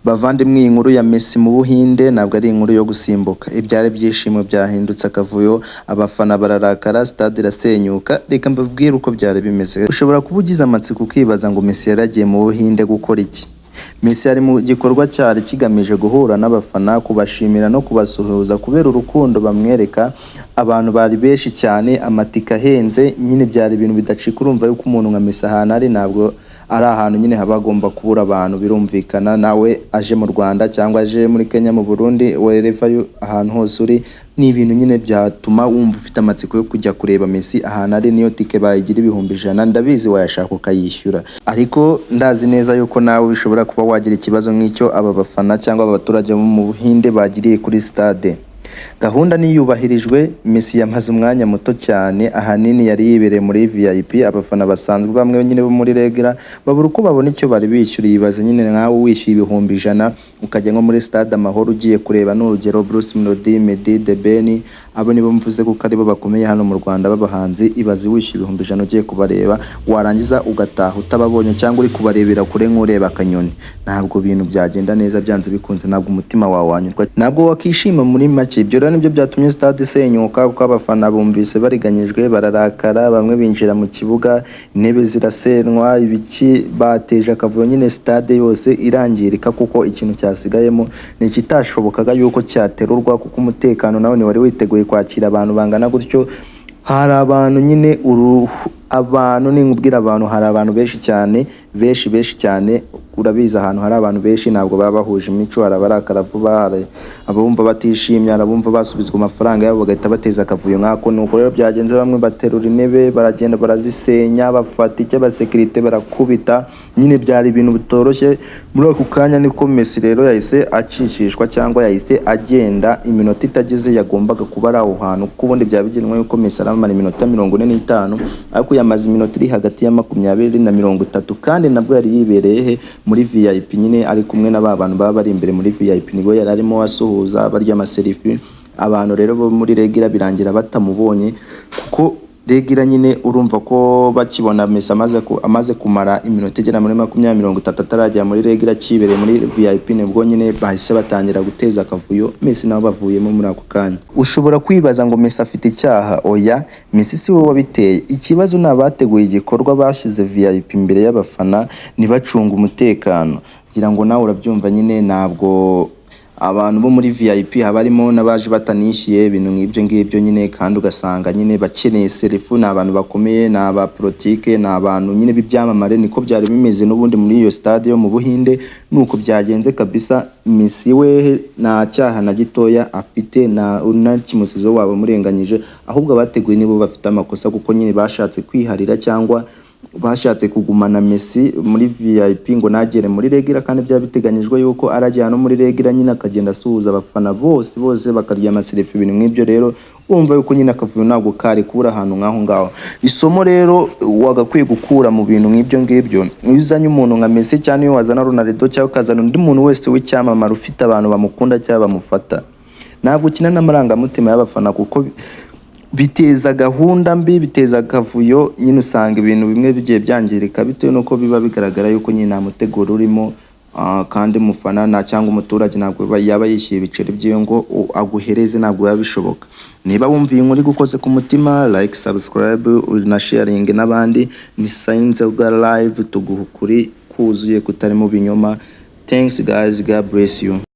Bavandimwe, iyi nkuru ya Messi mu Buhinde ntabwo ari inkuru yo gusimbuka. Ibyari ibyishimo byahindutse akavuyo, abafana bararakara, stade irasenyuka. Reka mbabwire uko byari bimeze. Ushobora kuba ugize amatsiko ukibaza ngo Messi yaragiye mu Buhinde gukora iki? Messi yari mu gikorwa cyari kigamije guhura n'abafana, kubashimira no kubasuhuza kubera urukundo bamwereka. Abantu bari benshi cyane, amatike ahenze, nyine byari ibintu bidacika. Urumva yuko umuntu nka Messi ahantu ari ntabwo ari ahantu nyine haba hagomba kubura abantu, birumvikana. Nawe aje mu Rwanda cyangwa aje muri Kenya, mu Burundi, wherever ahantu hose uri, ni ibintu nyine byatuma wumva ufite amatsiko yo kujya kureba Messi ahantu ari. Niyo tike bayigira 100,000, ndabizi wayashaka ukayishyura. Ariko ndazi neza yuko nawe bishobora kuba wagira ikibazo nk'icyo aba bafana cyangwa aba baturage bo mu Buhinde bagiriye kuri stade. Gahunda niyubahirijwe. Messi yamaze umwanya muto cyane, ahanini yari yibereye muri VIP. Abafana basanzwe bamwe nyine bo muri regular babura uko babona icyo bari bishyuriye. Ibaze nyine nkawe wishyuye 100,000 ukajya nko muri Stade Amahoro ugiye kureba, n'urugero, Bruce Melody, Meddy, The Ben, abo nibo mvuze kuko aribo bakomeye hano mu Rwanda b'abahanzi. Ibaze wishyuye 100,000 ugiye kubareba, warangiza ugataha utababonye cyangwa uri kubarebera kure nk'ureba akanyoni. Ntabwo ibintu byagenda neza byanze bikunze, ntabwo umutima wawe wanyurwa, ntabwo wakishima muri make. Ibyo rero nibyo byatumye stade isenyuka, kuko abafana bumvise bariganyijwe bararakara, bamwe binjira mu kibuga, intebe zirasenwa, ibiki, bateje akavuyo nyine, stade yose irangirika, kuko ikintu cyasigayemo ni ikitashobokaga yuko cyaterurwa, kuko umutekano nawe ntiwari witeguye kwakira abantu bangana gutyo. Hari abantu nyine uruhu, abantu ninkubwira abantu, hari abantu benshi cyane, benshi benshi cyane. Urabizi, ahantu hari abantu benshi ntabwo baba bahuje imico. Hari abarakara vuba, hari abumva batishimye, hari abumva basubizwa amafaranga yabo bagahita bateza akavuyo nk'ako. Nuko rero byagenze, bamwe baterura intebe baragenda barazisenya, bafata icyo abasekirite barakubita, nyine byari ibintu bitoroshye. Muri ako kanya niko Messi rero yahise acishishwa cyangwa yahise agenda iminota itageze yagombaga kuba ari aho hantu, kuko ubundi byaba bigenwe yuko Messi aramara iminota 45, ariko yamaze iminota iri hagati ya 20 na 30, kandi nabwo yari yibereye he? Muri VIP nyine, ari kumwe na ba bantu baba bari imbere muri VIP, nibwo yari arimo asuhuza, barya amaselfie. Abantu rero bo muri regular birangira batamubonye, kuko regular nyine urumva ko bakibona Messi amaze kumara iminota igera muri 20, 30 ataragera muri regular, akibereye muri VIP, nibwo nyine bahise batangira guteza akavuyo. Messi nabo bavuyemo muri ako kanya. Ushobora kwibaza ngo Messi afite icyaha? Oya, Messi si we wabiteye. Ikibazo ni abateguye igikorwa, bashyize VIP imbere y'abafana ntibacunge umutekano. Ngira ngo nawe urabyumva nyine, ntabwo abantu bo muri VIP haba harimo n'abaje batanishyuye, ibintu nk'ibyo ngibyo nyine, kandi ugasanga nyine bakeneye selfie, ni abantu bakomeye, ni aba politike, ni abantu nyine b'ibyamamare. Niko byari bimeze n'ubundi muri iyo stade yo mu Buhinde, nuko byagenze kabisa. Messi we nta cyaha na gitoya afite, nta na kimusizo waba umurenganyije, ahubwo abateguye nibo bafite amakosa, kuko nyine bashatse kwiharira cyangwa bashatse kugumana Messi muri VIP ngo nagere muri regular, kandi byaba biteganyijwe yuko arajya no muri regular nyine akagenda asuhuza abafana bose bose, bakarya amaselfie, ibintu nk'ibyo. Rero urumva yuko nyine akavuyo ntabwo kari kubura ahantu nk'aho ngaho. Isomo rero wagakwiye gukura mu bintu nk'ibyo ngibyo, iyo uzanye umuntu nka Messi cyangwa iyo wazana Ronaldo cyangwa ukazana undi muntu wese w'icyamamare ufite abantu bamukunda cyangwa bamufata, ntabwo ukina n'amarangamutima y'abafana, kuko biteza gahunda mbi, biteza akavuyo nyine. Usanga ibintu bimwe bigiye byangirika bitewe n'uko biba bigaragara yuko nyine nta muteguro urimo, kandi umufana na cyangwa umuturage ntabwo yaba yishyuye ibiceri byiwe ngo aguhereze, ntabwo biba bishoboka. Niba wumva iyi nkuru igukoze ku mutima, like, subscribe na sharing n'abandi. Ni Sayinzoga Live, tuguha ukuri kuzuye kutarimo binyoma. Thanks guys, God bless you.